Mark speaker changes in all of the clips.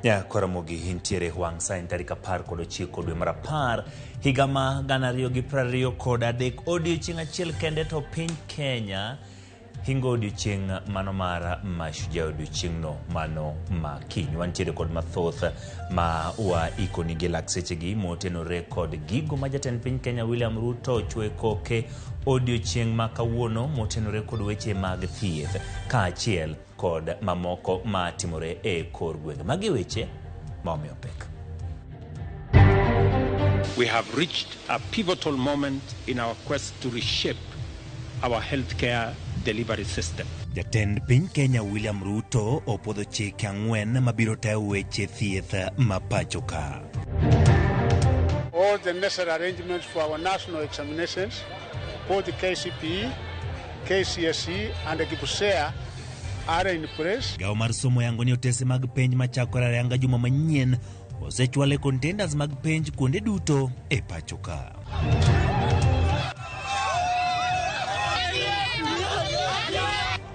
Speaker 1: Nyakwaramogi intiere wang' sa en tarik 19 dwe mar 10 higa ma 2023 odiochieng' achiel kende to piny Kenya hingo odiochieng' mano mar Mashujaa odiochieng'no mano ma kiny. Wantiere kod mathoth ma waikoni gi lak sechegi motenore kod gigo ma jatend piny Kenya William Ruto ochwe koke odiochieng' ma kawuono motenore kod weche mag thieth kaachiel kod mamoko ma timore e kor gwenge. Magi weche ma omiyo pek.
Speaker 2: We have reached a pivotal moment in our quest to reshape our healthcare delivery system.
Speaker 1: Jatend piny Kenya William Ruto opuodho chike 4 mabiro tayo weche thieth ma pacho ka.
Speaker 3: All the necessary arrangements for our national examinations, both the KCPE, KCSE and the KIPUSEA are in place.
Speaker 1: Migawo mar somo yango ni otese mag penj machakore ayanga juma manyien osechwal e containers mag penj kuonde duto e pacho ka.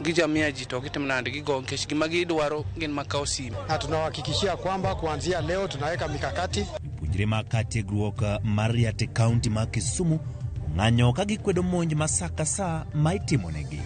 Speaker 4: Gijamiya ji to gitimo nade gigo nikech gima gidwaro gin makawo simu.
Speaker 5: Na tunawahakikishia kwamba kuanzia leo tunaweka mikakati.
Speaker 1: Jopuonjre ma ka tiegruok mar Riat e kaunti ma Kisumu ong'anyo ka gikwedo monj ma sa ka sa ma itimonegi.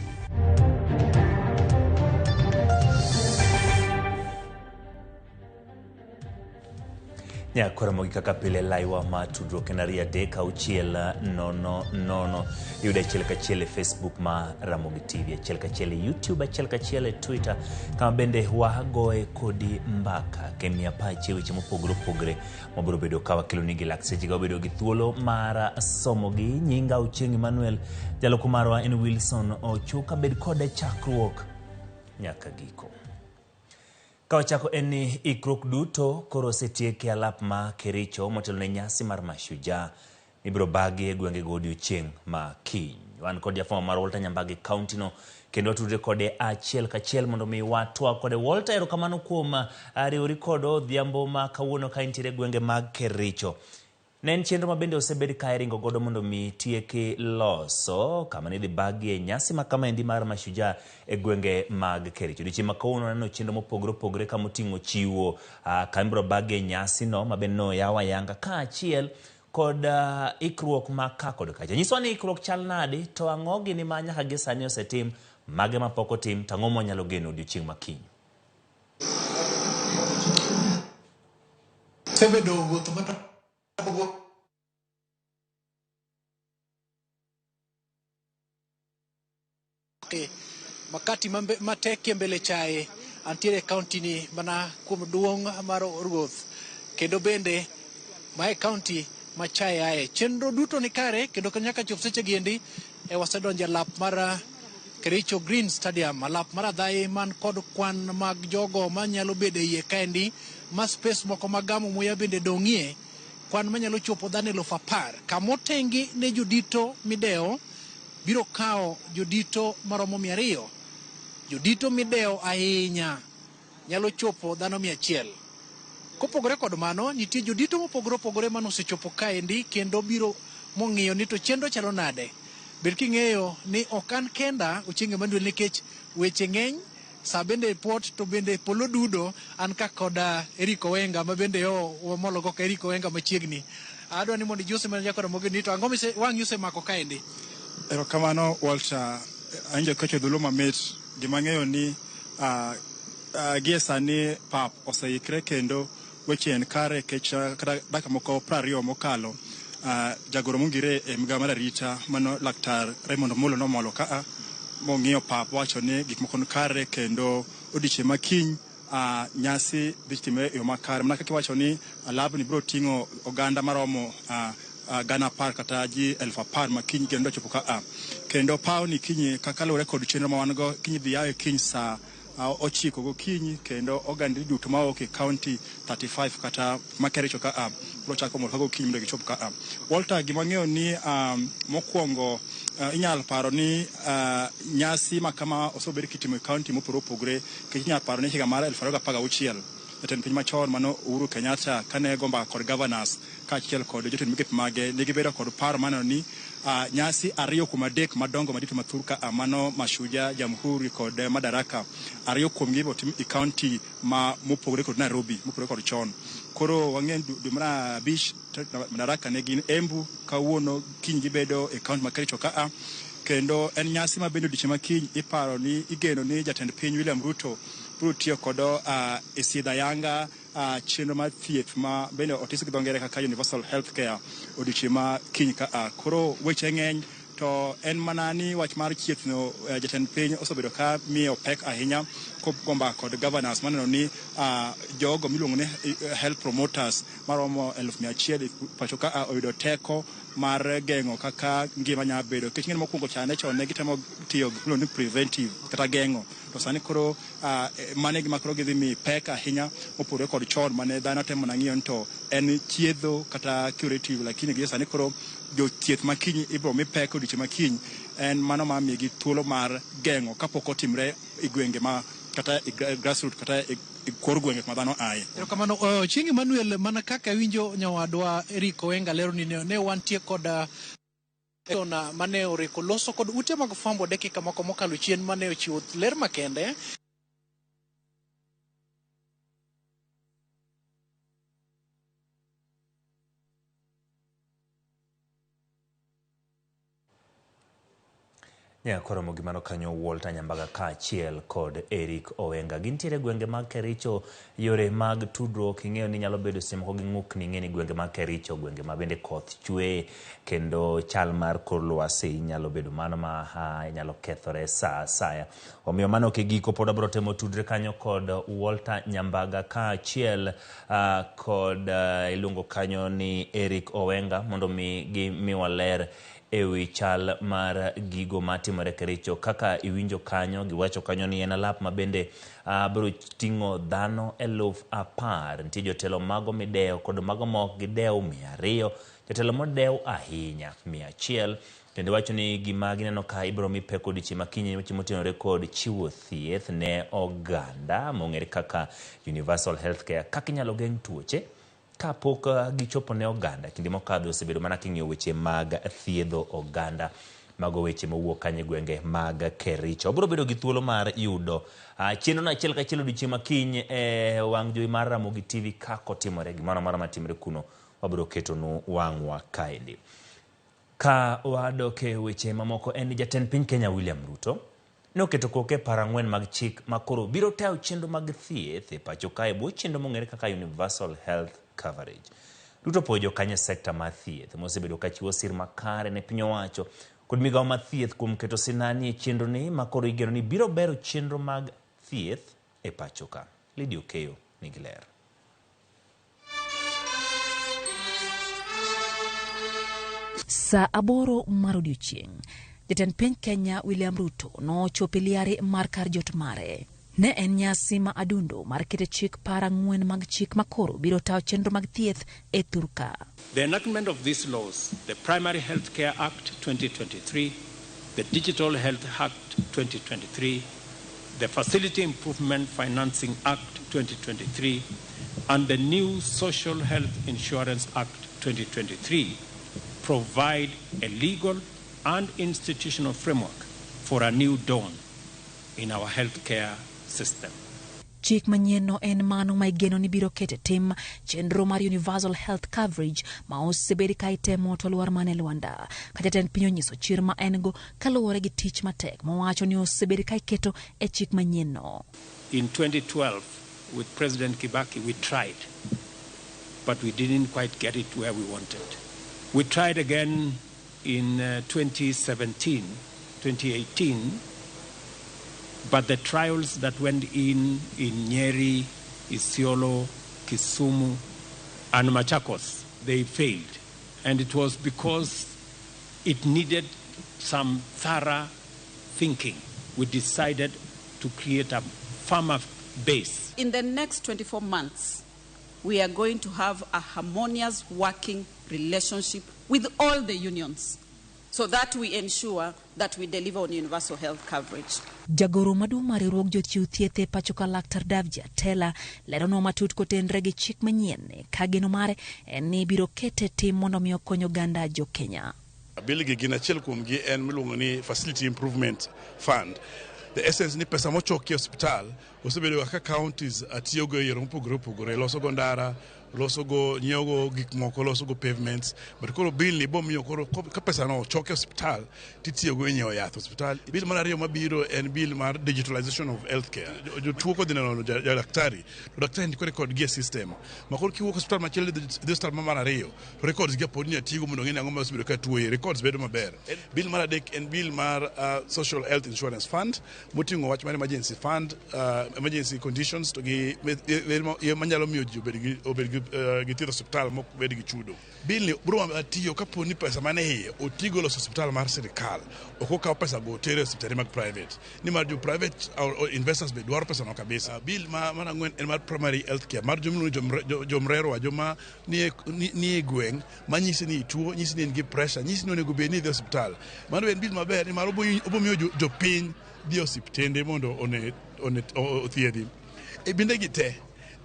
Speaker 1: Nyakwaramogi kaka pile laiwa ma tudruok en 2 3 6 0 0. Yude achiel kachiel e Facebook ma Ramogi TV, achiel kachiel e YouTube, achiel kachiel e Twitter, kama bende wagoe kodi mbaka kemiya pachi e weche mopogore opogore mabiro bedo ka wakeloni gi lak seche ka wabedo gi thuolo mar somogi. Nyinga Ochieng' Emmanuel, jaloko marwa en Wilson Ochuka, bed kode chakruok nyaka giko. Ka wachako en ni ikruok duto koro osetiek e alap ma Kericho motelo ne nyasi mar Mashujaa mibiro bagi e gwengego odiochieng' ma kiny. Wan kod jafwambo mar Walter Nyambagi e kaunti no kendo watudre kode achiel kachiel mondo mi watwak kode. Walter, erokamano kuom riwori kodwa odhiambo ma kawuono ka intiere e gwenge mag Kericho. Ne en chenro ma bende osebed ka iringo godo mondo mi tieki loso kama nidhi bagie nyasi ma kamaendi mar Mashujaa e gwenge mag Kericho. Odiochieng' ma kawuono waneno chenro mopogore opogore kama oting'o chiwo kama ibiro bagie nyasi no ma bende noyaw ayanga kaachiel kod ikruok ma ka kod kacha. Nyiswa ni ikruok chal nade to ang'o gini ma nyaka gi sani osetim, mage ma pok otim, to ang'o ma wanyalo geno odiochieng' ma kiny.
Speaker 6: Sebedo wuotho makati matekie mbele chae antiere e kaunti ni mana kuom duong' mar ruoth kendo bende mae kaunti ma chae aye chenro duto ni kare kendo nyaka chop seche giendi e wasedonjo e lap mar Kericho Green Stadium, alap mar adhayi man kod kwan mag jogo manyalo bedo e iye kaendi ma space moko mag gamo muya bende dong'ie kwan manyalo chopo dhano 10,000 kamotengi ne jodito midewo biro kawo jodito maromo 200 jodito midewo ahinya nyalo chopo dhano 100. Kopogore kod mano, nitie jodito mopogore opogore mane osechopo kaendi kendo biro mong'iyo ni to chenro chalo nade. Bed king'eyo ni ok an kenda Ochieng' Emmanuel nikech weche ng'eny, sa bende pot to bende polo dudo, an ka koda Eric Owenga ma bende yo wamologo ka Eric Owenga machiegni. Adwa ni mondo ijose mana jakora mogeni to ang'o mise wang'i osemako kaendi?
Speaker 7: Erokamano Walter, awinjo kecho dholuo mamit. Gima ang'eyo ni gie sani pap oseikre kendo weche en kare kech kata dakika moko 20 mokalo jagoro mongire e migawo mar arita mano Laktar Raymond Omolo nomolo kaa mong'iyo pap wacho ni gik moko ni kare kendo odiochieng' ma kiny nyasi dhi timore e yo makare mana kaka iwacho ni alabni biro ting'o oganda maromo 10,000 kata ji 10,000 ma kiny kendo chopo kaa kendo pawni kiny kaka luwore kod chenro ma wan go kiny dhi yawe kiny saa 9 gokinyi kendo oganda duto mawuok e county 35 kata ma Kericho ka biro chako mor ka gokinyi mondo gichop ka. Walter, gima ng'eyo ni mokwongo inyalo paro ni nyasi ma kama osebed kitimo e county mopogore opogore, nikech inyalo paro ni higa mar 2016 jatend piny machon mano Uhuru Kenyatta kane go mbaka kod governors kaachiel kod jotend migepe mage, ne gibedo kod paro maneno ni nyasi 2 kuom 3 madongo madito mathur ka mano Mashujaa, Jamhuri kod Madaraka, 2 kuomgi ibiro tim e county ma mopogore kod Nairobi, mopogore kod chon. Koro wang'e dwe mar 5 Madaraka ne gin Embu, kawuono kiny gibedo e county ma Kericho ka, kendo en nyasi ma bende odiechieng' ma kiny iparo ni igeno ni jatend piny William Ruto biro tiyo kod e sidho ayanga chenro mar thieth ma bende otis gi dho ngere kaka Universal Healthcare odiechieng' ma kiny ka. Koro weche ng'eny to en mana ni wach mar thieth no jatend piny osebedo ka miyo pek ahinya kogo mbaka kod governors maneno ni jogo miluongo ni health promoters maromo 100,000 pacho ka oyudo teko mar geng'o kaka ngima nyalo bedo. Nikech ng'eny mokwongo chande chon ne gitemo tiyo gi miluongo ni preventive kata geng'o, to sani koro mano e gima koro gidhi mi pek ahinya mopogore kod chon mane dhano temo mana ng'iyo ni to en chiedho kata curative, lakini gi sani koro jothieth makiny ibiro mi pek odiechieng' makiny en mano ma miyogi thuolo mar geng'o kapok otimre e gwenge ma kata e grassroots kata e kor gwenge kuma dhano aye.
Speaker 6: Erokamano Chieng' Emmanuel, mana kaka awinjo nyawadwa Eric Owenga lero ni ne wantie kod mane oreko loso kod ute mag fwambo dakika moko mokalo chien mane ochiwo ler makende.
Speaker 1: Nyakoromo gimano kanyo Walter Nyambaga kaachiel kod Eric Owenga. Gintiere gwenge mag Kericho, yore mag tudruok ing'eyo ni nyalo bedo seche moko gi ng'ukni, ing'e ni gwenge mag Kericho, gwenge ma bende koth chwe kendo chal mar kor lwasi nyalo bedo mano ma nyalo kethore sa asaya. Omiyo mano ok e giko, pod wabiro temo tudre kanyo kod Walter Nyambaga kaachiel kod iluongo kanyo ni Eric Owenga mondo mi gimiwa ler ewi chal mar gigo matimore Kericho. Kaka iwinjo kanyo, giwacho kanyo ni en alap ma bende biro ting'o dhano 10,000. Nitie jotelo mago midewo kod mago ma ok gidew 200, jotelo modew ahinya 100. Kendo wacho ni gima gineno ka ibiro mi pek odiechieng' ma kiny weche motenore kod chiwo thieth ne oganda mong'ere kaka Universal Healthcare, kaka inyalo geng' tuoche kapok gichopo ne oganda. Kinde mokadho osebedo mana king'iyo weche mag thiedho oganda, mago weche mowuok kanyo e gwenge mag Kericho. Wabiro bedo gi thuolo mar yudo chenro no achiel kachiel odiechieng' ma kiny e wang' jowi mar Ramogi TV kaka otimore, gimoro amora matimore kuno wabiro ketonu wang'wa kaendi. Ka wadok e weche mamoko, en ni jatend piny Kenya William Ruto noketo koke par 4 mag chik ma koro biro tayo chenro mag thieth e pacho kae bwo chenro mong'ere kaka Universal Health Coverage. Ruto puoyo jokanyo e sekta mar thieth mosebedo ka chiwo sir makare ne piny owacho kod migawo mar thieth kuom keto sinani e chenro ni ma koro igeno ni biro bero chenro mag thieth e pacho ka. Lydia Okeyo nigi ler.
Speaker 8: Saa 8 mar odiochieng', jatend piny Kenya William Ruto nochopo e liare mar kar jot mare. Ne en nyasi ma adundo mar keto chik par 4 mag chik makoro biro tayo chenro mag thieth e thurka.
Speaker 2: The enactment of these laws, the Primary Health Care Act 2023, the Digital Health Act 2023, the Facility Improvement Financing Act 2023, and the new Social Health Insurance Act 2023 provide a legal and institutional framework for a new dawn in our healthcare system.
Speaker 8: Chik manyien no en mano ma igeno ni biro keto e tim chenro mar Universal Health Coverage ma osebed ka itemo to lwar mana e lwanda. Ka jatend piny onyiso chir ma en go kaluwore gi tich matek mowacho ni osebed ka iketo e chik manyien no.
Speaker 2: In 2012, with President Kibaki, we tried, but we didn't quite get it where we wanted. We tried again in 2017, 2018, but the trials that went in Nyeri, Isiolo, Kisumu, and Machakos, they failed. And it was because it needed some thorough thinking. We decided to create a farmer base.
Speaker 9: In the next 24 months, we are going to have a harmonious working relationship with all the unions so that we ensure that we deliver on universal health coverage.
Speaker 8: Jagoro maduong' mar riwruog jochiw thieth e pacho ka Laktar Davji Atela leronwa matut kotenre gi chik manyien ka geno mare en ni ibiro kete tim mondo mi okony oganda jo Kenya.
Speaker 10: Bill gi gin achiel kuomgi en miluongo ni Facility Improvement Fund. The essence ni pesa mochoki e osiptal osebedo kaka counties tiyogo e yore mopogore opogore, losogo ndara, losogo nyiewogo gik moko, losogo pavements. But koro bill ni bomiyo koro ka pesa no ochok e osiptal titiyogo e nyiewo yath osiptal. Bill mar ariyo mabiro en bill mar digitalization of healthcare. Jotuo kodhi neno daktari, to daktari ndiko record gi e system. Ma koro kiwuok osiptal machielo idhi osiptal mar ariyo, to records gi pod inyalo tigo mondo ong'e ni ang'o ma osebedo ka tuoye. Records bedo maber. Bill mar adek en bill mar Social Health Insurance Fund moting'o wach mar emergency fund, emergency conditions to gi manyalo miyo ji obed gi thieth osiptal mok bed gi chudo. Bill ni biro tiyo kapo ni pesa mane iye otigo loso osiptal mar sirikal, ok okaw pesa go oter e osiptande mag private, nimar jo private investors be dwaro pesa no kabisa. Bill mar ang'wen en mar primary health care mar joma jomrerwa, joma nie gweng' manyisi ni ituo, nyisi ni in gi pressure, nyisi ni onego bed ni idhi osiptal. Mano en bill maber nimar obomiyo jopiny dhi osiptende mondo othiedhi. E binde gi te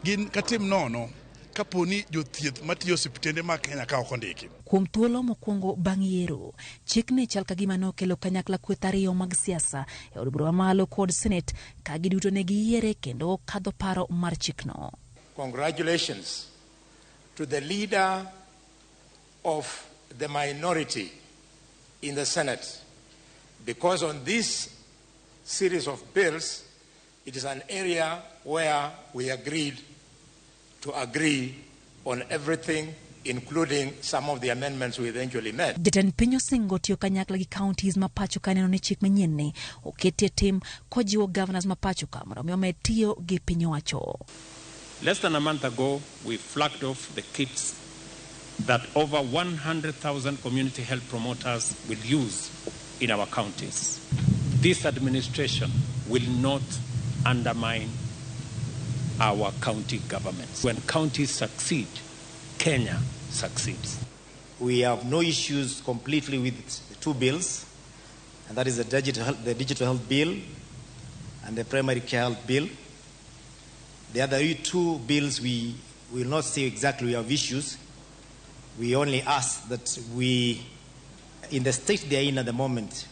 Speaker 10: gin katim nono kapo ni jothieth matiyo osiptende mag Kenya ka ok ondiki.
Speaker 8: Kuom thuolo mokwongo bang' yiero, chikni chal ka gima nokelo kanyakla kweth ariyo mag siasa e od bura mamalo kod Senate ka giduto ne giyiere kendo kadho paro mar chikno.
Speaker 11: Congratulations to the leader of the minority in the Senate, because on this series of bills, it is an area where we agreed to agree on everything, including some of the amendments we eventually made.
Speaker 8: Jatend piny osingo tiyo kanyakla gi counties ma pacho ka neno ni chik manyien ni oketie tim kojiwo governors ma pacho ka mondo mi omed tiyo gi piny owacho.
Speaker 2: Less than a month ago, we flagged off the kits that over 100,000 community health promoters will use in our counties. This administration will not undermine our county governments. When counties succeed, Kenya succeeds.
Speaker 12: We have no issues completely with the two bills, and that is the digital health bill and the primary care health bill. The other two bills, we will not say exactly we have issues. We only ask that we, in the state they are in at the moment,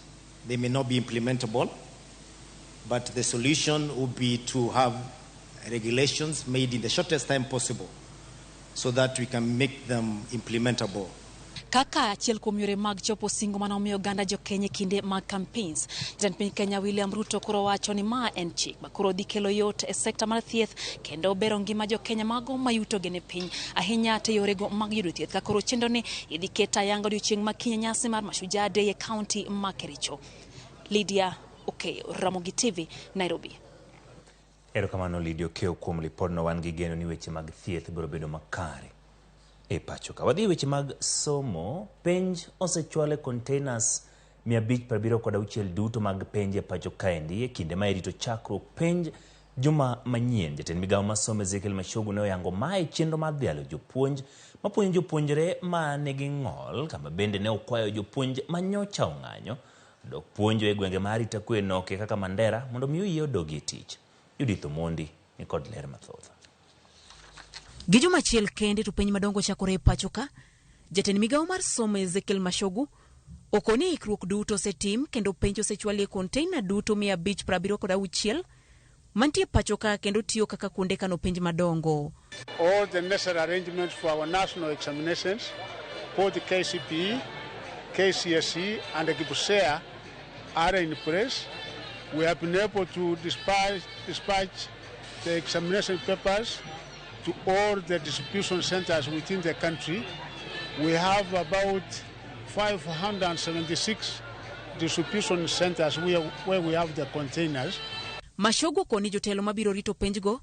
Speaker 12: they may not be implementable, but the solution would be to have regulations made in the shortest time possible so that we can make them implementable.
Speaker 8: Kaka achiel kuom yore mag chopo singo mane omiyo oganda jo Kenya e kinde mag campaigns, jatend piny Kenya William Ruto koro wacho ni ma en chik ma koro dhi kelo yot e sekta mar thieth kendo bero ngima jo Kenya mago mayuto gi ni piny ahinya te yorego mag yudo thieth. Ka koro chenro ni idhi ket ayanga odiochieng' ma kiny nyasi mar Mashujaa Day e kaunti ma Kericho. Lydia Okeyo, Ramogi TV, Nairobi.
Speaker 1: Erokamano Lydia Okeyo kuom lipodno. Wan gi geno ni weche mag thieth biro bedo makare e pacho ka. Wadhi e weche mag somo. Penj osechwal e containers 576 duto mag penj e pacho kaendi e kinde ma irito chakruok penj juma manyien. Jatend migawo mar somo Ezekiel Machogu ne oyango mae chenro mar dhialo jopuonj mapuonjo jopuonjre ma nigi ng'ol, kama bende ne okwayo jopuonj manyocha ong'anyo dok puonjo e gwenge ma arita kwe noke kaka Mandera mondo mi oyie odogi e tich. Judith Omondi ni kod ler mathoth.
Speaker 13: Gi juma achiel kende to penj madongo chakore e pacho ka, jatend migawo mar somo Ezekiel Machogu okoni ikruok duto osetim kendo penj osechwal e konteina duto 576 mantie pacho ka kendo tiyo kaka kuonde kano penj madongo.
Speaker 3: All the necessary arrangements for our national examinations, both the KCPE, KCSE and the KIPSEA are in place. We have been able to dispatch the examination papers to all the distribution centers within the country. We have about 576 distribution centers where we have the containers.
Speaker 13: Machogu okoni jotelo mabiro rito penjgo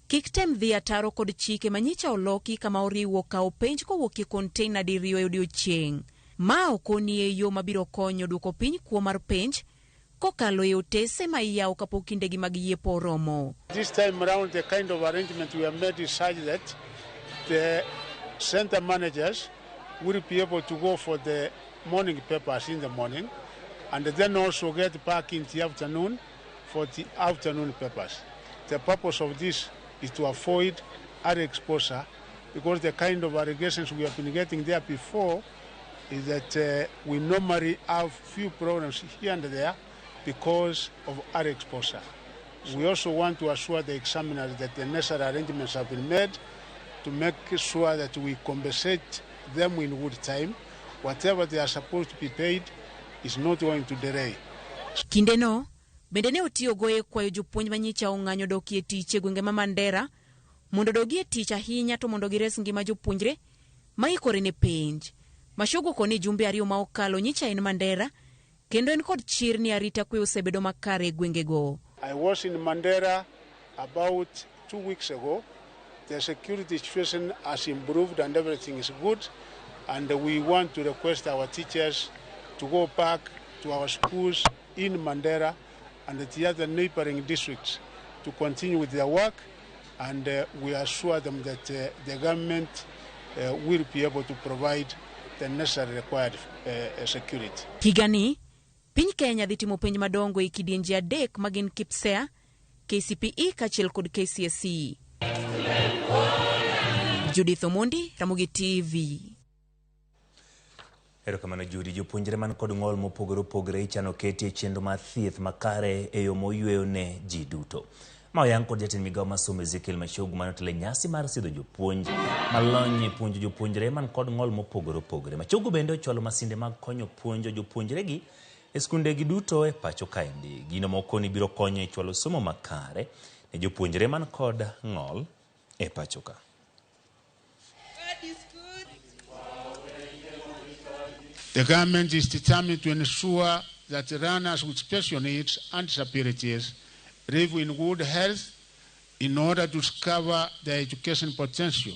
Speaker 13: kik tem dhi ataro kod chike manyicha oloki kama oriwo kawo penj kowuok e container diriyo e odiochieng'. Ma okoni e yo mabiro konyo duoko piny kuo mar penj kokalo e otese ma iyawo kapok kindegi mag yiepo oromo.
Speaker 3: This time round, the kind of arrangement we have made is such that the center managers will be able to go for the morning papers in the morning and then also get back in the afternoon for the afternoon papers. The purpose of this is to avoid early exposure, because the kind of allegations we have been getting there before is that we normally have few problems here and there because of early exposure. We also want to assure the examiners that the necessary arrangements have been made to make sure that we compensate them in good time. Whatever they are supposed to be paid is not going to delay.
Speaker 13: Kindeno, bende ne otiyogo e kwayo jopuonj manyicha ong'anyo dokie tich e gwenge ma Mandera mondo dogie tich ahinya to mondo gires ngima jopuonjre ma ikore ne penj. Machogu koni jumbe ariyo ma okalo nyicha en Mandera kendo en kod chir ni arita kwe osebedo makare e gwengego.
Speaker 3: I was in Mandera about 2 weeks ago. The security situation has improved and everything is good. And we want to request our teachers to go back to our schools in Mandera and the other neighboring districts to continue with their work. And we assure them that the government will be able to provide the necessary required security.
Speaker 13: Higani, piny Kenya dhi timo penj madongo e kidienje adek magin KPSEA, KCPE kaachiel kod KCSE. Judith Omondi, Ramogi TV.
Speaker 1: Erokamano Judy. Jopuonjre man kod ng'ol mopogore opogore ichano keti e chenro mar thieth makare e yo moyweyo ne ji duto. Ma oyang kod jatend migawo mar somo Ezekiel Machogu mane otelo e nyasi mar sidho jopuonj malony e puonjo jopuonjre man kod ng'ol mopogore opogore. Machogu bende ochwalo masinde mag konyo puonjo jopuonjregi e skundegi duto e pacho kaendi. Gino mokoni biro konyo e chwalo somo makare ne jopuonjre man kod ng'ol e pacho ka.
Speaker 3: The government is determined to ensure that learners with special needs and disabilities live in good health in order to discover their education potential,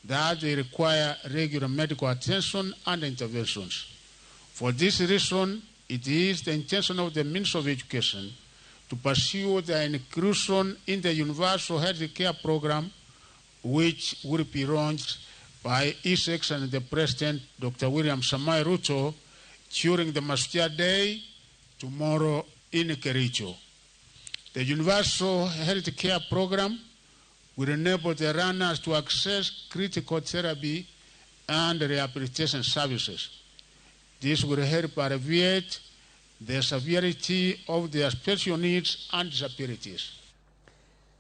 Speaker 3: that they require regular medical attention and interventions. For this reason, it is the intention of the Ministry of Education to pursue their inclusion in the Universal Health Care Program, which will be launched by His Excellency the President, Dr. William Samoei Ruto, during the Mashujaa Day tomorrow in Kericho. The Universal Health Care Program will enable the learners to access critical therapy and rehabilitation services. This will help alleviate the severity of their special needs and disabilities.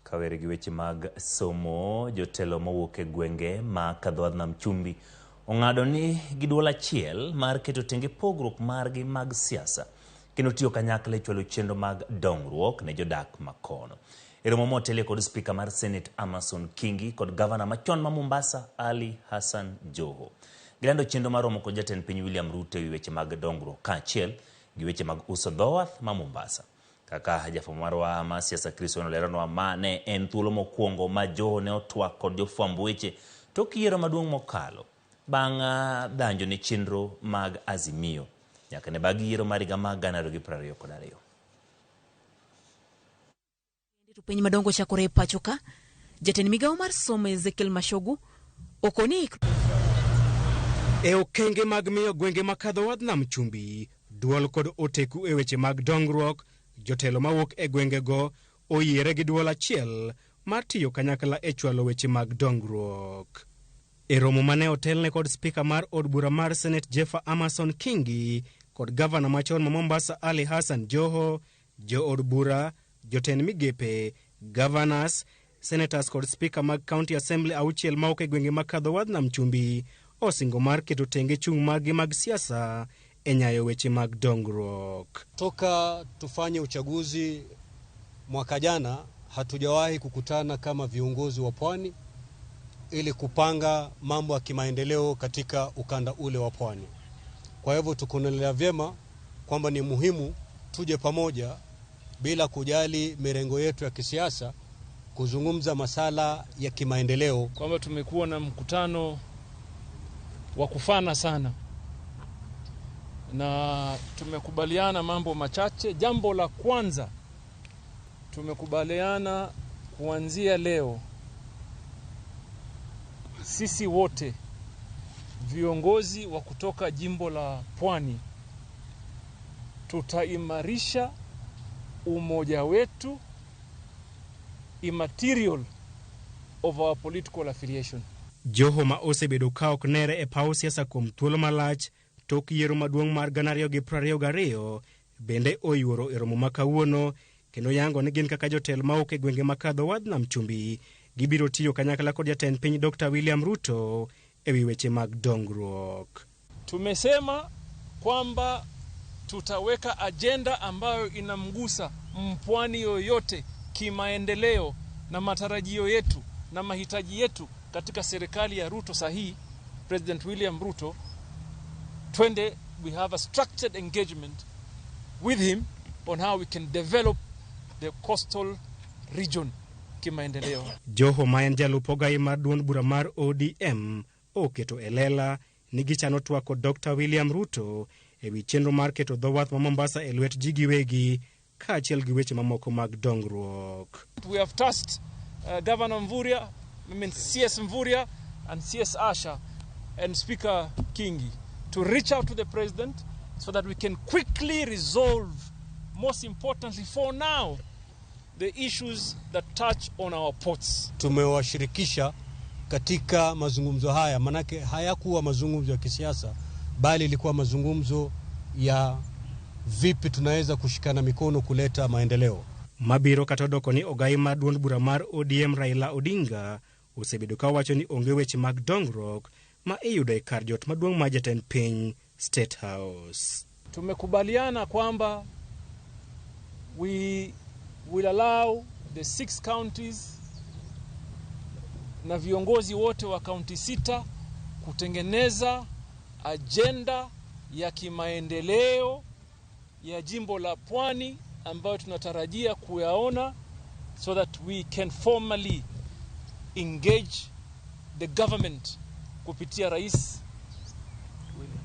Speaker 1: Kawere gi weche mag somo, jotelo mowuok e gwenge ma Kadhowadh Nam Chumbi ong'ado ni gi duol achiel mar keto tenge pogruok margi mag siasa kendo tiyo kanyakla e chwalo chenro mag dongruok ne jodak makono. E romo motelie kod spika mar Senate Amason Kingi kod gavana machon ma Mombasa Ali Hassan Joho. Gilando chenro mar romo kod jatend piny William Ruto ewi weche mag dongruok kaachiel gi weche mag uso dho wath ma Mombasa. Kaka jafwambo marwa ma siasa Chris oleronwa, ma ne en thuolo mokwongo ma Joho ne otwak kod jofwamb weche tok yiero maduong' mokalo bang' dhanjo ne chenro mag Azimio nyaka ne bag yiero mar higa mar 2022.
Speaker 13: Piny madongo chakore e pacho ka, jatend migawo mar somo Ezekiel Machogu okoni
Speaker 14: e okenge mag miyo gwenge ma Kadhowadh Nam Chumbi duol kod oteku e weche mag dongruok. Jotelo mawuok e gwengego oyiere gi duol achiel mar tiyo kanyakla e chwalo weche mag dongruok. E romo mane otelne kod spika mar od bura mar Senate Jeffer Amason Kingi kod gavana machon ma Mombasa Ali Hassan Joho, jood bura, jotend migepe, governors, senators kod spika mag County Assembly auchiel mawuok e gwenge ma Kadhowadh Nam Chumbi osingo mar keto tenge chung' margi mag siasa e nyayo weche mag dongruok.
Speaker 15: Toka tufanye uchaguzi mwaka jana hatujawahi kukutana kama viongozi wa pwani ili kupanga mambo ya kimaendeleo katika ukanda ule wa pwani. Kwa hivyo tukuonelea vyema kwamba ni muhimu tuje pamoja bila kujali mirengo yetu ya kisiasa kuzungumza masala ya kimaendeleo.
Speaker 16: Kwamba tumekuwa na mkutano wa kufana sana Na tumekubaliana mambo machache. Jambo la kwanza, tumekubaliana kuanzia leo sisi wote viongozi wa kutoka jimbo la Pwani tutaimarisha umoja wetu immaterial of our political affiliation.
Speaker 14: Joho ma osebedo ka ok nere e paw siasa kuom thuolo malach tok yiero maduong' mar 2022 bende oyuoro e romo ma kawuono kendo yango ni gin kaka jotelo mawuok e gwenge makadho wadh nam chumbi gibiro tiyo kanyakla kod jatend piny Dr. William Ruto e wi weche mag dongruok.
Speaker 16: Tumesema kwamba tutaweka ajenda ambayo inamgusa mpwani yoyote kimaendeleo na matarajio yetu na mahitaji yetu katika serikali ya Ruto sahihi, President William Ruto. Twende, we have a structured engagement with him on how we can develop the coastal region kimaendeleo.
Speaker 14: Joho ma en jalup ogai mar duond bura mar ODM oketo e lela ni gichano twak kod Dr. William Ruto e wi chenro mar keto dho wath ma Mombasa e lwet ji giwegi kaachiel gi weche mamoko mag dongruok.
Speaker 16: We have tasked Governor Mvurya, I mean CS Mvurya and CS Asha and Speaker Kingi to reach out to the president so that we can quickly resolve, most importantly for now, the issues that touch on our ports.
Speaker 15: Tumewashirikisha katika mazungumzo haya, manake hayakuwa mazungumzo ya kisiasa, bali ilikuwa mazungumzo ya vipi tunaweza kushikana mikono kuleta maendeleo.
Speaker 14: Mabiro kata odoko ni ogai mar duond bura mar ODM Raila Odinga osebedo ka wacho ni onge weche mag dongruok ma iyudo e kar jot maduong' mar jatend piny State House.
Speaker 16: Tumekubaliana kwamba we will allow the 6 counties na viongozi wote wa kaunti 6 kutengeneza agenda ya kimaendeleo ya jimbo la Pwani ambayo tunatarajia kuyaona so that we can formally engage the government kupitia Rais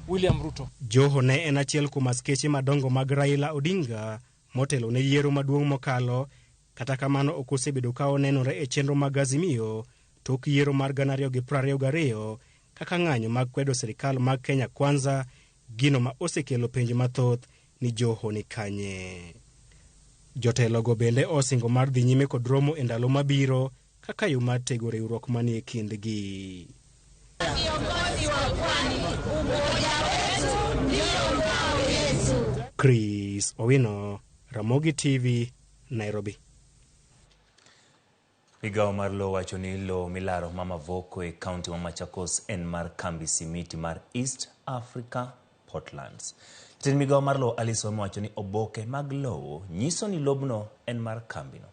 Speaker 16: William Ruto.
Speaker 14: Joho ne en achiel kuom askeche madongo mag Raila Odinga motelo ne yiero maduong' mokalo, kata kamano ok osebedo ka onenore e chenro mag Azimio tok yiero mar 2022 kaka ng'anyo mag kwedo sirikal mag Kenya Kwanza, gino ma osekelo penjo mathoth ni Joho ni kanye. Jotelogo bende osingo mar dhi nyime kod romo e ndalo mabiro kaka yo mar tego riwruok manie kindgi. Chris Owino, Ramogi TV, Nairobi.
Speaker 1: Migawo mar lowo wacho ni lowo milaro ma Mavoko e kaunti ma Machakos en mar kambi simiti mar East Africa Portlands. Jatend migawo mar lowo Alice Wema wacho ni oboke mag lowo nyiso ni lobno en mar kambino.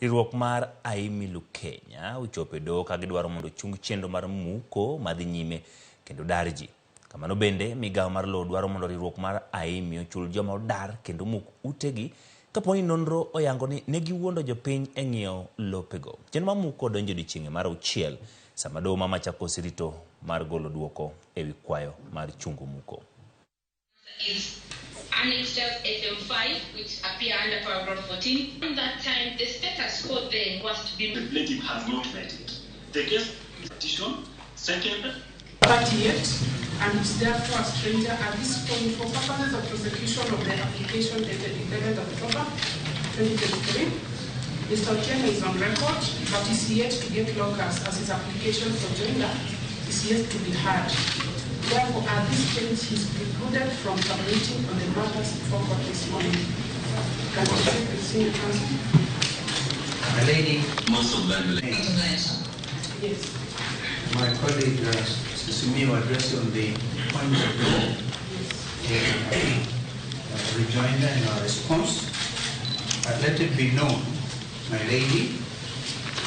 Speaker 1: Riwruok mar Aimilu Kenya ochopo e doho ka gidwaro mondo ochung chenro mar muko madhi nyime kendo dar ji. Kamano bende migawo mar lowo dwaro mondo riwruok mar Aimi ochul joma odar kendo muk utegi kapo ni nonro oyango ni ne giwuondo jopiny e ng'iewo lopego. Chenro mar muko donjo odiechienge mar 6 sama doho ma Machakos rito mar golo duoko ewi kwayo mar chungo muko.
Speaker 17: Is annexures FM5, which appear under paragraph 14. At that time, the status quo then was to be...
Speaker 18: The plaintiff has not met it. The case petition, second...
Speaker 19: 38, and is therefore a stranger at this point for purposes of prosecution of the application dated 11th October 2023. Mr. Otieno is on record, but is yet to get locus as his application for gender is yet to be heard. Therefore, at this stage, he is precluded from submitting on the matters before court this morning. Can you take the senior counsel?
Speaker 20: My lady,
Speaker 21: most of them.
Speaker 19: Yes.
Speaker 20: My colleague, Simiyu, addressed on the points of law in rejoinder in our response. But let it be known, my lady,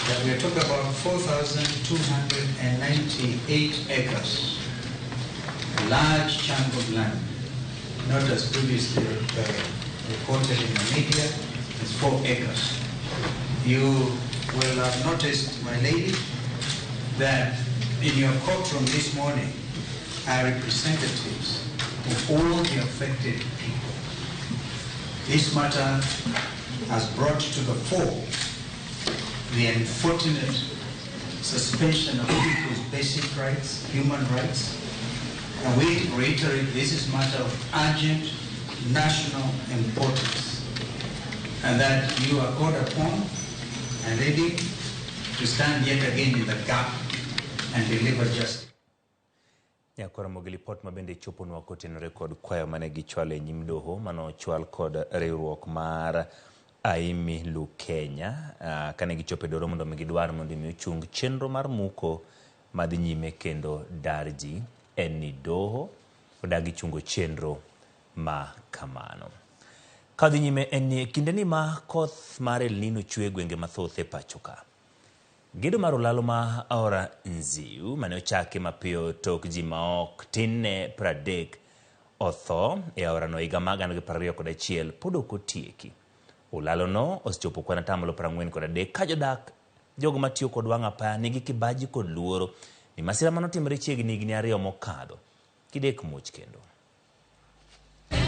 Speaker 20: that we are talking about 4,298 acres. A large chunk of land, not as previously reported in the media, it's 4 acres. You will have noticed, my lady, that in your courtroom this morning are representatives of all the affected people. This matter has brought to the fore the unfortunate suspension of people's basic rights, human rights, and we reiterate this is a matter of urgent national importance, and that you are called upon and ready to stand yet again in the gap and deliver justice.
Speaker 1: Nyakoromo gi lipot mabende choponwa kotenore kod kwayo mane gichwalo e nyim doho manochwal kod riwruok mar Aimi Lu Kenya kane gichopo e doho mondo mi gidwar mondo mi ochung chenro mar muko madhi nyime kendo dar ji en ni doho odagi chungo chenro ma kamano. Kadhi nyime en ni kinde ni ma koth mar El Nino chwe e gwenge mathoth e pacho ka. Gedo mar olalo ma aora Nziu mane ochaki mapiyo tok ji ma ok tin ne 30 otho e aorano higa mar 2021 pod ok otieki. Olalono osechopo kwan 43% ka jodak jogo matiyo kod wang' apaya nigi kibaji kod luoro ni masira manotimore chiegni higni 2 mokadho kidek muoch kendo.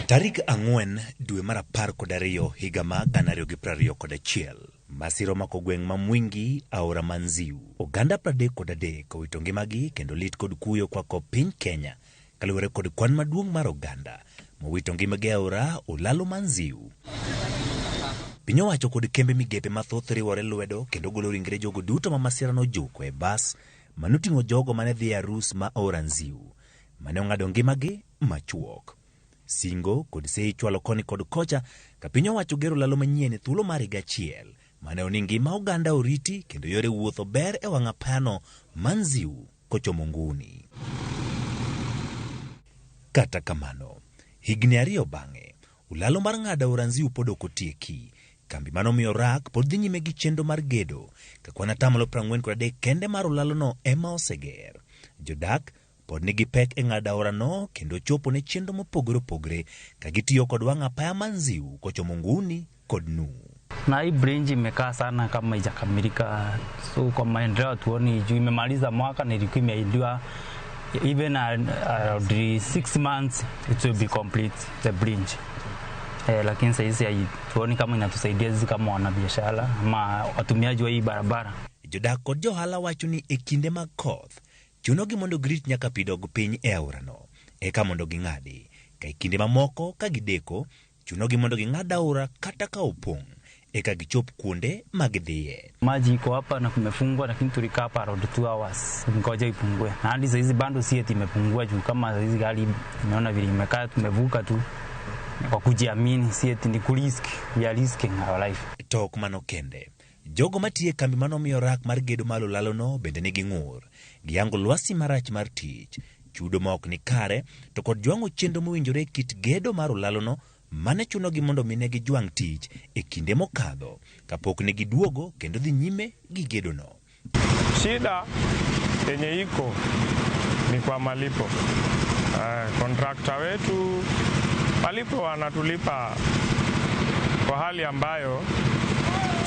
Speaker 1: Tarik 4 dwe mar 12 higa mar 2021 masira omako gweng' ma Mwingi aora ma Nziu. Oganda 33 owito ngimagi kendo lit kod kuyo kwako piny Kenya kaluwore kod kwan maduong' mar oganda mowito ngimagi e aora Olalo ma Nziu. Piny owacho kod kembe migepe mathoth riwore lwedo kendo golo ringre jogo duto ma masira nojuko e bas manoting'o jogo mane dhi e arus ma aora Nziu mane ong'ado ngimagi machuok. Singo kod sei chwalo koni kod kocha ka piny owacho gero lalo manyien e thuolo mar higa achiel mane oni ngima oganda oriti kendo yore wuoth ober e wang' apayano ma Nziu kochomo Nguni. Kata kamano, higni 2 bang'e, ulalo mar ng'ado aora Nziu pod ok otieki. Kambi manomiyo rak pod dhi nyime gi chenro mar gedo ka kwan 43% kende mar olalono ema oseger. Jodak pod nigi pek e ng'ado aorano kendo chopo ne chenro mopogore opogore ka gitiyo kod wang' apaya ma Nziu kochomo Nguni kod Nu.
Speaker 21: Na hii bridge imekaa sana kama haijakamilika, so kwa maendeleo tuoni juu imemaliza mwaka na ilikuwa imeahidiwa even around 6 months it will be complete the bridge. Lakini sasa hizi tuoni kama inatusaidia sisi kama wanabiashara ama watumiaji wa hii barabara.
Speaker 1: Jodak kod johala wacho ni e kinde mag koth chunogi mondo girit nyaka pi dog piny e aorano eka mondo ging'adi, ka e kinde mamoko ka gideko chunogi mondo ging'ad aora kata ka opong' eka gichop kuonde ma gidhiye.
Speaker 21: Maji iko hapa na kumefungwa, lakini tulikaa hapa around 2 hours ngoja ipungue. Na hadi sasa hizi bado si eti imepungua juu kama hizi gari tumeona vile imekaa, tumevuka tu kwa kujiamini, si eti ni kurisk, we are risking our life.
Speaker 1: To ok mano kende, jogo matiyo e kambi manomiyo rak mar gedo mar olalono bende nigi ng'ur. Giyango lwasi marach mar tich, chudo ma ok ni kare, to kod jwang'o chenro mowinjore e kit gedo mar olalono mane chunogi mondo mi ne gijwang' tich e kinde mokadho kapok ne giduogo kendo dhi nyime gi gedono.
Speaker 22: Shida yenye iko ni kwa malipo. Kontrakta wetu malipo wanatulipa kwa hali ambayo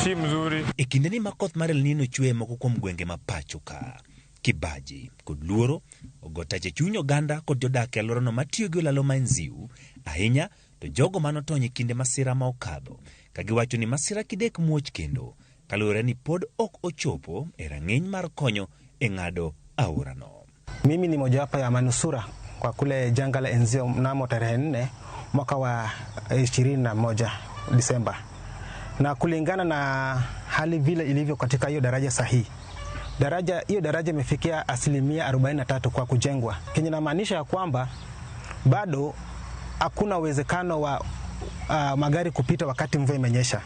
Speaker 22: si mzuri.
Speaker 1: E kinde ni ma koth mar El Nino chwe moko kuom gwenge ma pacho ka, kibaji kod luoro ogo tach e chuny oganda kod jodak e alworano matiyo gi olalo ma Nziu, ahinya to jogo manotony e kinde masira ma okadho, ka giwacho ni masira kidek muoch kendo kaluwore ni pod ok ochopo e rang'iny mar konyo e ng'ado aorano.
Speaker 23: Mimi ni mojawapo ya manusura kwa kule janga la Nziu mnamo tarehe 4 mwaka wa 21 Disemba. Na kulingana na hali vile ilivyo katika hiyo daraja sahihi, hiyo daraja imefikia 43% kwa kujengwa. Kenye inamaanisha ya kwamba bado hakuna uwezekano wa magari kupita wakati mvua imenyesha.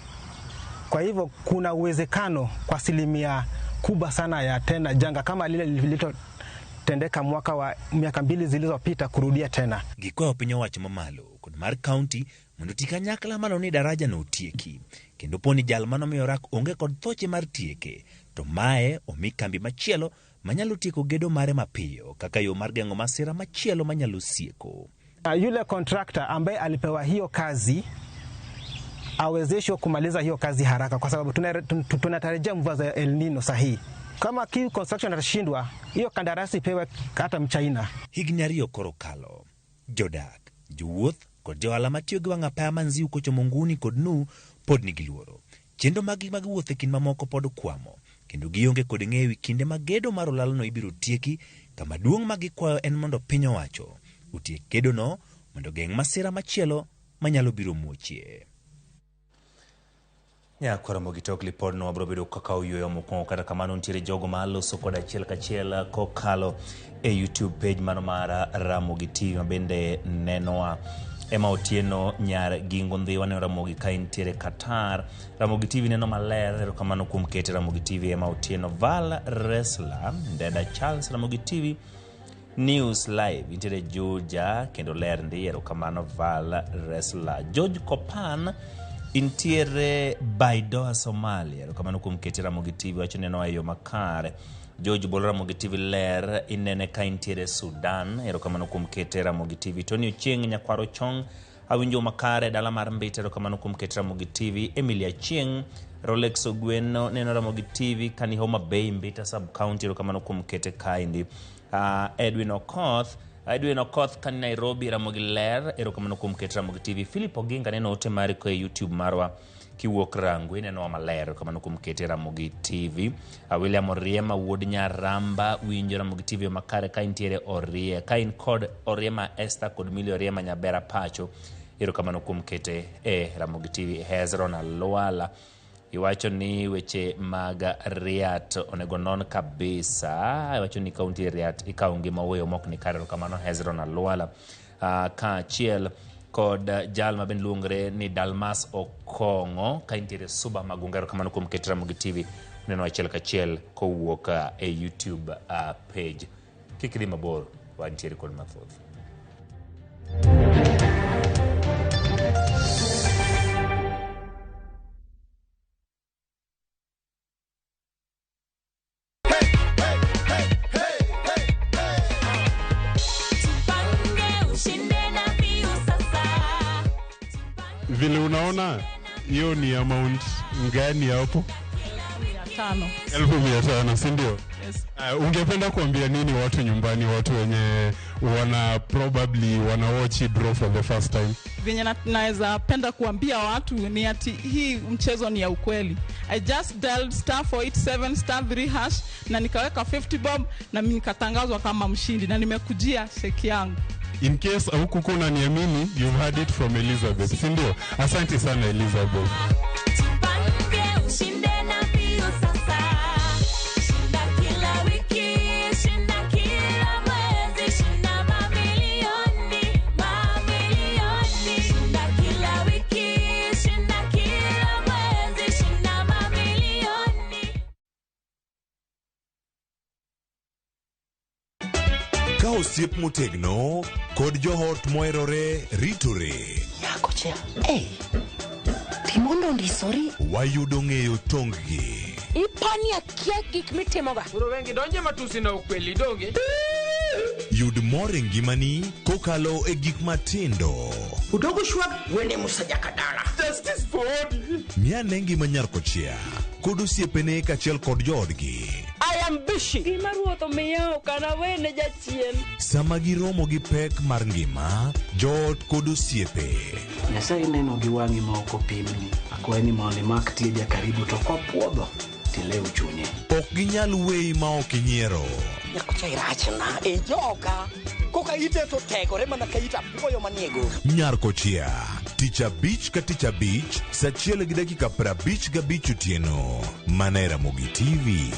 Speaker 23: Kwa hivyo kuna uwezekano kwa asilimia kubwa sana ya tena janga kama lile lililotendeka mwaka wa miaka 2 zilizopita kurudia tena.
Speaker 1: Gikwayo piny owacho mamalo kod mar county mondo oti kanyakla mano ni daraja no otieki kendo poni jal manomiyo rak onge kod thoche mar tieke to mae omi kambi machielo manyalo tieko gedo mare mapiyo kaka yo mar geng'o masira machielo manyalo sieko.
Speaker 23: Yule contractor ambaye alipewa hiyo kazi awezeshwe kumaliza hiyo kazi haraka, kwa sababu tunatarajia mvua za El Nino sahihi. Kama Q construction atashindwa, hiyo kandarasi ipewe hata Mchina.
Speaker 1: Higni 2 koro kalo, jodak Jowuoth kod johala matiyo gi wang' apaya ma Nziu kochomo Nguni kod Nu pod nigi luoro. Chenro maggi mag wuoth e kind mamoko pod kwamo, kendo gionge kod ng'eyo ewi kinde ma gedo mar olalono ibiro tieki. Kama duong' ma gikwayo en mondo piny owacho otiek gedono mondo ogeng' masira machielo manyalo biro muochie. Nyakwara Ramogi tok lipodno wabiro bedo kaka oyueyo mokwongo. Kata kamano nitiere jogo ma loso kod achiel kachiel kokalo e YouTube page mano mar Ramogi TV ma bende nenowa. Emma Otieno nyar Gingo Ndhiwa neno Ramogi ka intiere Qatar. Ramogi TV neno maler, erokamano kuom kete Ramogi TV. Emma Otieno, Val Resla, Ndeda Charles, Ramogi TV News Live intiere Juja kendo ler ndi, erokamano Val Resla. George Kopan intiere Baidoa Somalia, erokamano kuom kete Ramogi TV, wacho neno e yo makare. George Bolo Ramogi TV ler inene ka intiere Sudan, erokamano kuom kete Ramogi TV. Tony Ochieng Nyakwaro Chong awinjo makare dala mar Mbita, erokamano kuom kete Ramogi TV. Emily Achieng Rolex Ogweno neno Ramogi TV kani Homa Bay Mbita sub county, erokamano kuom kete kaendi. Edwin Okoth Edwin Okoth kani Nairobi Ramogi ler, erokamano kuom kete Ramogi TV. Philip Oginga neno ote mari koa e YouTube marwa kiwuok Rangwe inenowa maler, erokamano kuom kete Ramogi TV. William Oriema wuod Nyaramba winjo Ramogi TV makare ka intiere Orie, ka in kod Oriema Esther kod Milly Oriema Nyabera pacho, erokamano kuom kete e Ramogi TV. Hezron Alwala iwacho ni weche mag Riat onego non kabisa, iwacho ni kaunti Riat ikawo ngima weyo mok ni kare, erokamano Hezron Alwala. Kaachiel kod jal ma bende luongore ni Dalmas Okong'o ka intiere Suba Magunga, erokamano kuom keto Ramogi TV neno achiel kachiel kowuok e YouTube page. Kik idhi mabor, wantiere kod mathoth.
Speaker 4: Vile unaona hiyo ni amount gani hapo?
Speaker 19: 500.
Speaker 4: 500,000, si ndio?
Speaker 19: Yes.
Speaker 4: Ungependa kuambia nini watu nyumbani, watu wenye wana probably wana watch draw for the first time?
Speaker 19: Venye naweza penda kuambia watu ni ati hii mchezo ni ya ukweli. I just dialed star 487 star 3 hash na nikaweka 50 bob na mimi nikatangazwa kama mshindi na nimekujia sheki yangu.
Speaker 4: In case hukukuwa unaniamini, you've heard it from Elizabeth, si ndio? Asante sana Elizabeth.
Speaker 5: Tupange ushinde na mbio sasa. Shinda kila wiki, shinda kila mwezi, shinda mamilioni, mamilioni. Shinda kila wiki, shinda kila mwezi, shinda mamilioni.
Speaker 7: Ka osiep motegno kod joot moherore ritore.
Speaker 24: Nyakocha, hey, timondo ondisori.
Speaker 7: Wayudo ng'eyo tong-gi.
Speaker 24: Ipani akia gik mitimoga.
Speaker 25: Koro wengi donje matusi na ukweli donge.
Speaker 7: Yud mor e ngimani kokalo e gik matindo.
Speaker 24: Udogo shwag wene musajakadala.
Speaker 25: Justice for Odi.
Speaker 7: Miane ngima nyar kochia kod osiepene kaachiel kod joodgi.
Speaker 24: I am busy. Gima ruoth omiya ok anawene jachien.
Speaker 7: Sama giromo gi pek mar ngima, joot kod osiepe.
Speaker 26: Nyasaye neno gi wang'i ma ok opimni. Akwayi ni mondo imak tija karibu to kopuodho tilew chunye.
Speaker 7: Ok ginyal weyi ma ok inyiero.
Speaker 24: Nyakocha irachna e joka. Koka ite to tegore mana ka ita apuoyo maniego.
Speaker 7: Nyar kochia, tich abich ka tich abich, sa 1:55 otieno. Mana e Ramogi TV.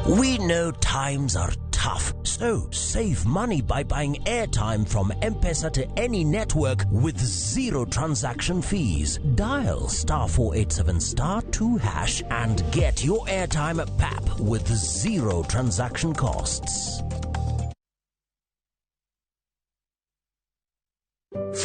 Speaker 27: We know times are tough, so save money by buying airtime from M-Pesa to any network with zero transaction fees. Dial star 487 star 2 hash and get your airtime at PAP with zero transaction costs.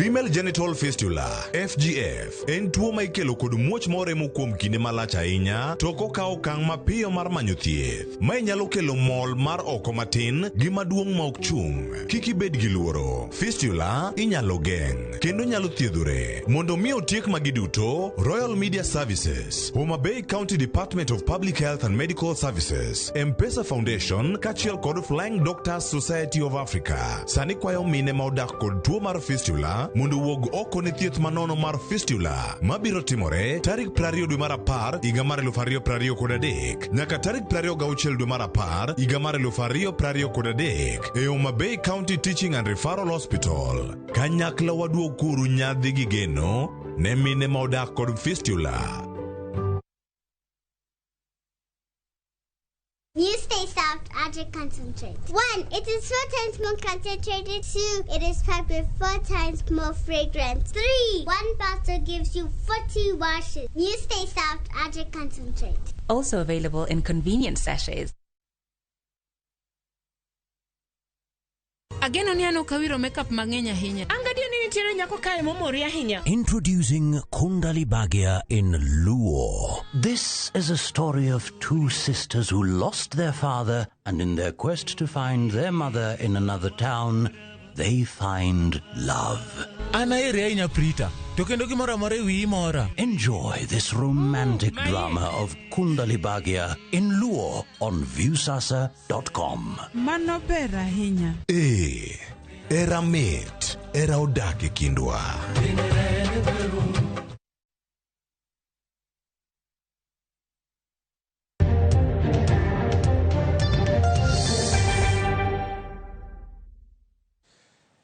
Speaker 7: Female genital fistula FGF en tuo ma ikelo kod muoch moremo kuom kinde malach ahinya to ok okaw okang' mapiyo mar manyo thieth. Mae nyalo kelo mol mar oko matin gi maduong' ma ok chung'. Kik ibed gi luoro. Fistula inyalo geng' kendo nyalo thiedhore. Mondo mi otiek magi duto, Royal Media Services, Homa Bay County Department of Public Health and Medical Services, M-Pesa Foundation kaachiel kod Flying Doctors Society of Africa sani kwayo mine ma odak kod tuo mar fistula mondo owuog oko ne thieth manono mar fistula mabiro timore tarik 20 dwe mar 10 higa mar 2023 nyaka tarik 26 dwe mar 10 higa mar 2023 e Homa Bay County Teaching and Referral Hospital. Kanyakla waduog kuru nyadhi gi geno ne mine ma odak kod fistula.
Speaker 2: You stay soft, Adric concentrate. 1, it is 4 times more concentrated. 2, it is packed with 4 times more fragrance. 3, 1 bottle gives you 40 washes. You stay soft, Adric concentrate.
Speaker 6: Also available in convenient sachets.
Speaker 8: Ageno ni an ok awiro makeup mang'eny ahinya.
Speaker 9: An gadier ni nitiere nyako kae momori ahinya.
Speaker 27: Introducing Kundali Bhagya in Luo. This is a story of two sisters who lost their father, and in their quest to find their mother in another town, they find love.
Speaker 10: An aheri ahinya Prita, to kendo gimoro amora e wiyi mora.
Speaker 27: Enjoy this romantic drama of Kundali Bhagya in Luo on Viusasa.com.
Speaker 19: Mano ber ahinya.
Speaker 7: Ee, era mit, era odak e kindwa.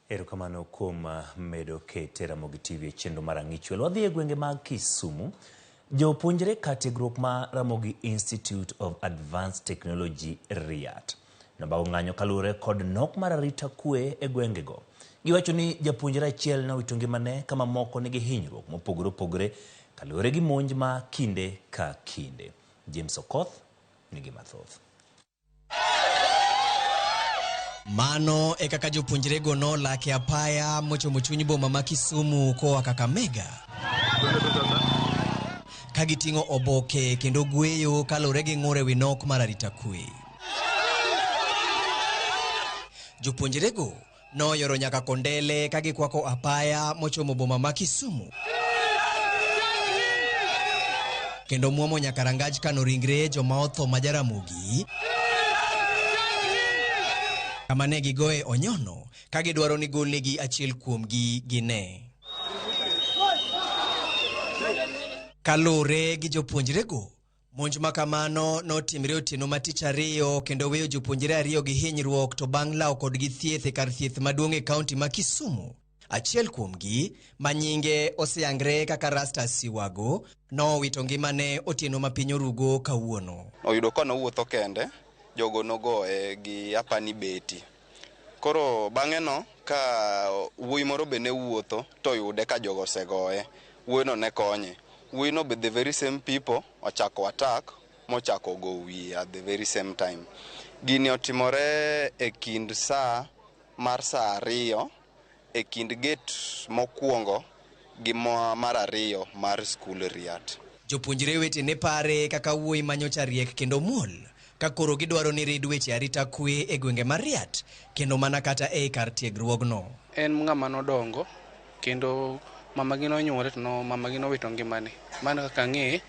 Speaker 1: Erokamano kuom medo kete Ramogi TV e chenro mar Ang'ichwel. Wadhi e gwenge mag Kisumu. Jopuonjre kar tiegruok ma Ramogi Institute of Advanced Technology RIAT nobago ng'anyo kaluwore kod nok mar arita kwe e gwengego. Giwacho ni japuonjre achiel nowito ngimane ka mamoko nigi hinyruok mopogore opogore kaluwore gi monj ma kinde ka kinde. James Okoth nigi mathoth.
Speaker 11: Mano e kaka jopuonjrego nolak e apaya mochomo chuny boma ma Kisumu koa Kakamega, ka giting'o oboke kendo gweyo kaluwore gi ng'ur e wi nok mar arita kwe. Jopuonjrego noyoro nyaka Kondele ka gikwako apaya mochomo boma ma Kisumu, kendo muomo nyaka rangaj kano ringre joma otho ma Jaramogi, kama ne gigoye onyono ka gidwaro ni golnegi achiel kuomgi gine. Kaluwore gi jopuonjrego, monj ma kamano notimre otieno ma tich ariyo kendo weyo jopuonjre ariyo gi hinyruok to bang' lawo kodgi thieth e kar thieth maduong' e kaunti ma Kisumu. Achiel kuomgi, ma nyinge oseyangre kaka Rasta Siwago, nowito ngimane otieno ma piny orugo kawuono.
Speaker 12: Oyudo ka nowuotho kende, jogo nogoye gi apani beti. Koro bang'e no, ka wuoyi moro be ne wuotho to oyude ka jogo osegoye, wuoyi no ne konye. Wuoyi no be the very same people ochako attack mochako go wiye at the very same time. Gini otimore e kind saa mar saa 2 e kind gate mokwongo gi mar 2 mar skul RIAT.
Speaker 11: Jopuonjre wetene pare kaka wuoyi manyocha riek kendo muol, ka koro gidwaro ni rid weche arita kwe e gwenge mar RIAT kendo mana kata ei kar tiegruogno.
Speaker 28: En ng'ama nodongo kendo mamagi nonyuole to mamagi nowito ngimane. Mano kaka ang'eye,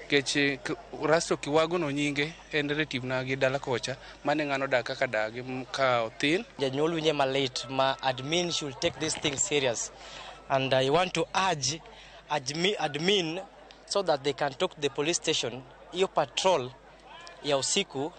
Speaker 28: nikech Rasto Kiwago no nyinge en relative na gi dala kocha, mane ng'ano dak kaka dagi ka othin.
Speaker 29: Janyuol winje malit ma admin should take this thing serious, and I want to urge admin so that they can talk to the police station. Iyo patrol ya usiku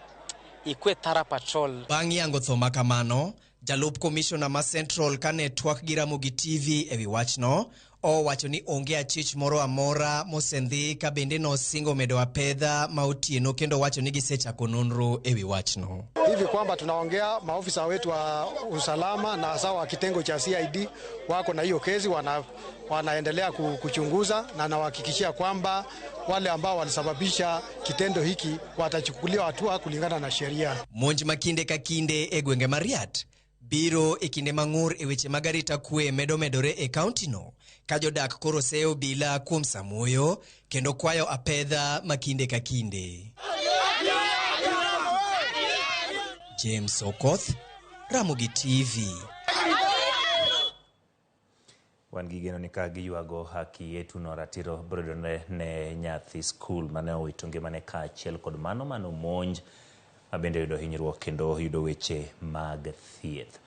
Speaker 29: ikwe thara patrol.
Speaker 11: Bang' yango tho ma kamano, jalup komishona ma Central kane twak gi Ramogi TV ewi wachno, owacho ni onge achich moro amora mosendhi ka bende nosingo medo apedha ma otieno kendo wacho ni gisechako nonro ewi wachno.
Speaker 30: Hivi kwamba tunaongea maofisa wetu wa usalama na hasa wa kitengo cha CID wako na hiyo kesi, wanaendelea kuchunguza na nawahakikishia kwamba wale ambao walisababisha kitendo hiki watachukuliwa hatua kulingana na sheria.
Speaker 11: Monj ma kinde ka kinde e gwenge mar RIAT Biro e kinde ma ng'ur e weche mag arita kwe medo medore e kauntino ka jodak koro seyo obila kuom samuoyo kendo kwayo apedha ma kinde ka kinde. James Okoth, Ramogi TV.
Speaker 1: Wan gi geno ni ka giywago haki yetu no ratiro biro yudore ne nyathi skul mane owito ngimane kaachiel kod mano mane omonj ma bende oyudo hinyruok kendo yudo weche mag thieth.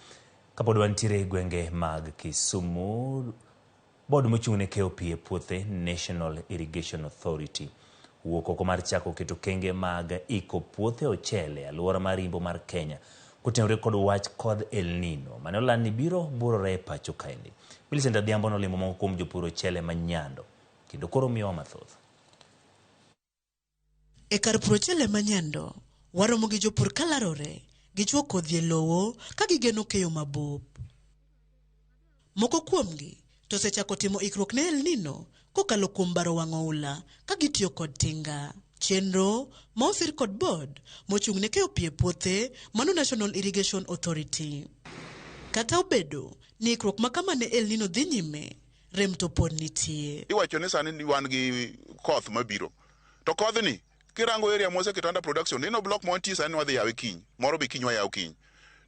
Speaker 1: Kapod wantiere e gwenge mag Kisumu, bod mochung' ne keyo pi e puothe National Irrigation Authority wuok oko mar chako keto kenge mag iko puothe ochele e alwora mar Imbo mar Kenya kotenore kod wach kodh El Nino mane oland ni biro burore e pacho kaendi. Millicent Adhiambo nolimo moko kuom jopur ochele ma Nyando kendo koro miyowa mathoth.
Speaker 3: E kar pur ochele ma Nyando, waromo gi jopur kalarore gi chwo kodhi e lowo ka gigeno keyo mabup. Moko kuomgi to osechako timo ikruok ne El Nino kokalo kuom baro wang' oula ka gitiyo kod tinga. Chenro ma osir kod board mochung' ne keyo pi e puothe mano National Irrigation Authority. Kata obedo ni ikruok ma kama ne El Nino dhi nyime, rem to pod nitie.
Speaker 13: Iwacho ni sani wan gi koth mabiro. To kodhni, kirango area mwaseketo under production, ineno block ma wantie sani wadhi yawe kiny, moro be kiny wayawo kiny.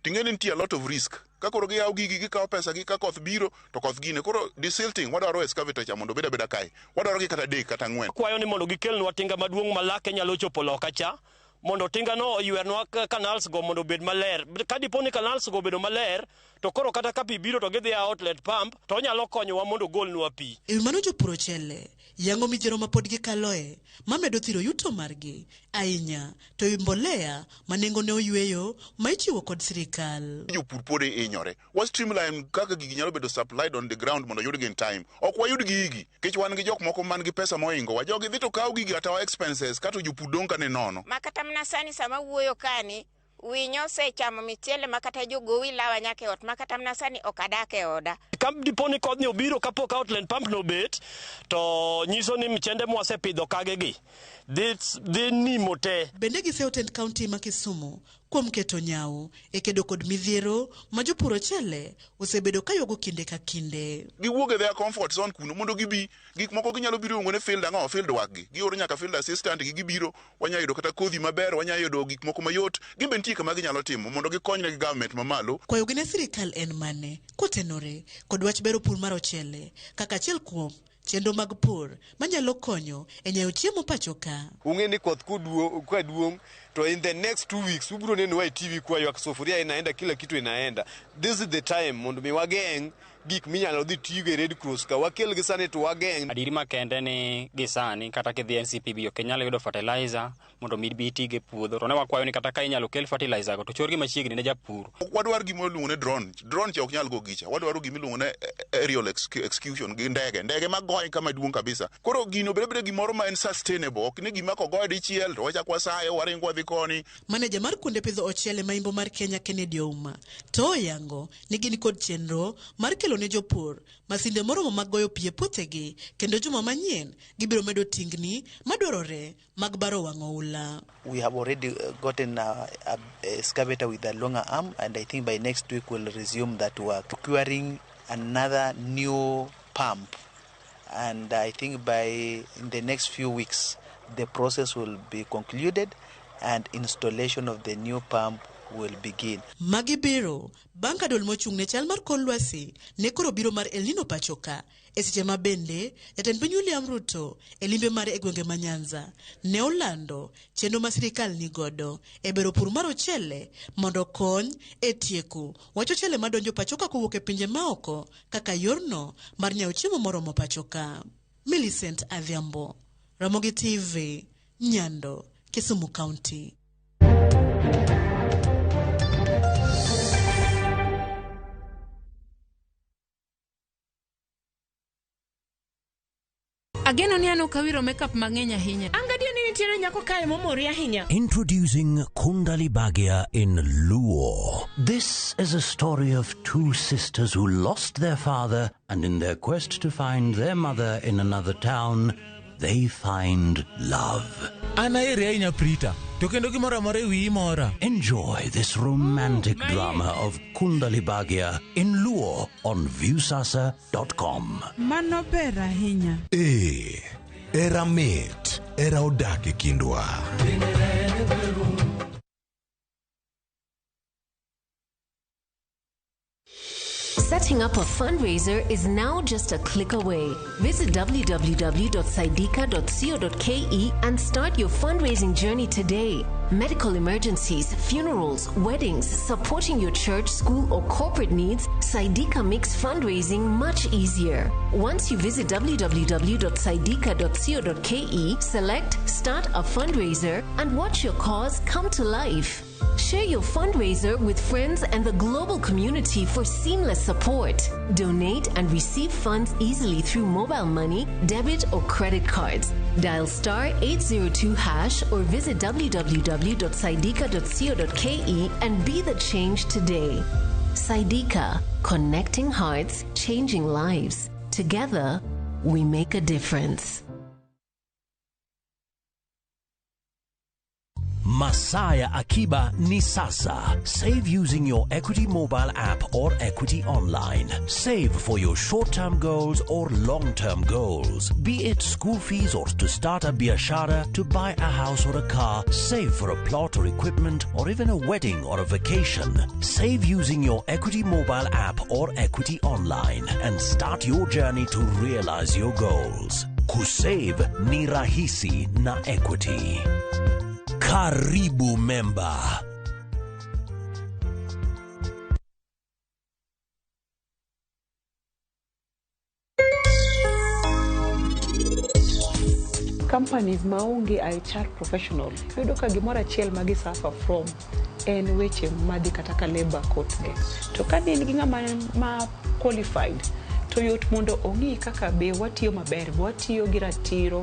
Speaker 13: Ting'e ni nitie a lot of risk. Ka koro giyawo gigi, gikawo pesa gi, ka koth biro, to koth gine. Koro desilting, wadwaro excavator cha mondo obed abeda kae. Wadwaro gi kata adek kata ang'wen.
Speaker 14: Akwayo ni mondo gikelnwa tinga maduong' ma lake nyalo chopo loka cha, mondo tingano oywernwa canals go mondo obed maler. Ka dipo ni canals go obedo maler, to koro kata ka pi biro to gidhi e outlet pump, to onyalo konyowa mondo ogolnwa pi.
Speaker 3: E wi mano jopur ochele yango midhiero ma pod gikaloe mamedo thiro yuto margi ahinya to e wi mbolea ma nengone oyweyo ma ichiwo kod sirikal.
Speaker 13: Jopur pod hinyore. Wa streamline kaka gigi nyalo bedo supplied on the ground mondo oyudgi in time. Ok wayud gigi nikech wan gi jok moko man gi pesa mohingowa. Jogi dhi to kawo gigi at our expenses kato jopur dong' ka ni nono.
Speaker 15: Ma kata mana sani sama awuoyo kani, winyo osechamo michele ma kata jogowi lawa nyaka e ot ma kata mana sani ok adak e oda.
Speaker 14: Ka dipo ni kodhni obiro kapok outlet pump no obet, to nyiso ni mchende mwasepidho kage gi dhi nimo te.
Speaker 3: Bende giseyo tend kaunti ma Kisumu kuom keto nyawo e kedo kod midhiero ma jopur ochele osebedo ka ywago kinde ka kinde.
Speaker 13: Giwuog e their comfort zone kuno mondo gibi. Gik moko ginyalo biro iluongo ni field ang'o, field work gi. Gioro nyaka field assistant gi gibiro, wanyalo yudo kata kodhi maber, wanyalo yudo gik moko mayot. Gin be nitie kama ginyalo timo mondo gikonyre gi government mamalo.
Speaker 3: Kwayogi ne sirikal en mane kotenore kod wach bero pur mar ochele kaka achiel kuom chenro mag pur manyalo konyo e nyayo chiemo pacho ka.
Speaker 16: Ung'e ni koth kaduong' to in the next 2 weeks ubiro nenowa e TV kwa ywak sufuria inaenda kila kitu inaenda. This is the time mondo mi wageng' gik minyalo dhi tigo e Red Cross ka wakel gi sani to wageng'.
Speaker 17: Adieri makende ni gi sani kata kidhi NCPB ok inyal yudo fertilizer mondo mi ibi itige e puodho. To ne wakwayo ni kata ka inyalo kel fertilizer go to chorgi machiegni ne japur.
Speaker 13: Ok wadwar gima iluongo ni drone. Drone cha ok nyal go gicha. Wadwaro gima iluongo ni aerial execution gi ndege. Ndege magoye kama duong' kabisa. Koro gino obed abeda gimoro ma en sustainable. Ok ni gima kogoye dichiel to wachak wasaye waringo wadhi koni.
Speaker 3: Maneja mar kuonde pidho ochele ma Imbo mar Kenya Kennedy Ouma to oyango ni gin kod chenro mar kelo ne jopur masinde moromo mag goyo pi e puothegi kendo juma manyien gibiro medo tingni madwarore mag baro wang' oula.
Speaker 18: We have already gotten a excavator with a longer arm, and I think by next week we'll resume that work, procuring another new pump, and I think by in the next few weeks the process will be concluded and installation of the new pump will begin.
Speaker 3: Magi biro bang' ka duol mochung' ne chal mar kor lwasi ne koro biro mar El Nino pacho ka e seche ma bende jatend piny William Ruto e limbe mare e gwenge ma Nyanza ne olando chenro ma sirikal nigodo e bero pur mar ochele mondo okony e tieko wach ochele madonjo pacho ka kowuok e pinje maoko kaka yorno mar nyawo chiemo moromo pacho ka. Millicent Adhiambo, Ramogi TV, Nyando, Kisumu County.
Speaker 8: Ageno ni an ok awiro makeup mang'eny ahinya.
Speaker 9: An gadier ni nitiere nyako kae momori ahinya.
Speaker 27: Introducing Kundali Bhagya in Luo. This is a story of two sisters who lost their father and in their quest to find their mother in another town, They find love.
Speaker 10: An aheri ahinya Prita, to kendo gimoro amora e wiyi mora.
Speaker 27: Enjoy this romantic drama of Kundali Bhagya in Luo on Viusasa.com.
Speaker 2: Mano ber ahinya.
Speaker 7: Ee, era mit, era odak e kindwa.
Speaker 4: Setting up a fundraiser is now just a click away. Visit www.saidika.co.ke and start your fundraising journey today. Medical emergencies, funerals, weddings, supporting your church, school, or corporate needs, Saidika makes fundraising much easier. Once you visit www.saidika.co.ke, select Start a Fundraiser and watch your cause come to life. Share your fundraiser with friends and the global community for seamless support. Donate and receive funds easily through mobile money, debit, or credit cards. Dial star 802 hash or visit www.saidika.co.ke and be the change today. Saidika, connecting hearts, changing lives. Together, we make a difference.
Speaker 27: Masaya Akiba ni sasa. Save using your Equity mobile app or Equity online. Save for your short-term goals or long-term goals. Be it school fees or to start a biashara, to buy a house or a car, save for a plot or equipment, or even a wedding or a vacation. Save using your Equity mobile app or Equity online and start your journey to realize your goals. Kusave ni rahisi na Equity. Karibu member.
Speaker 5: Companies maonge HR professional yudo ka gimoro achiel ma gi suffer from en weche madhi kata ka labor court gi. To ka ne in gi ng'ama ma qualified to yot mondo ong'i kaka be watiyo maber, be watiyo gi ratiro.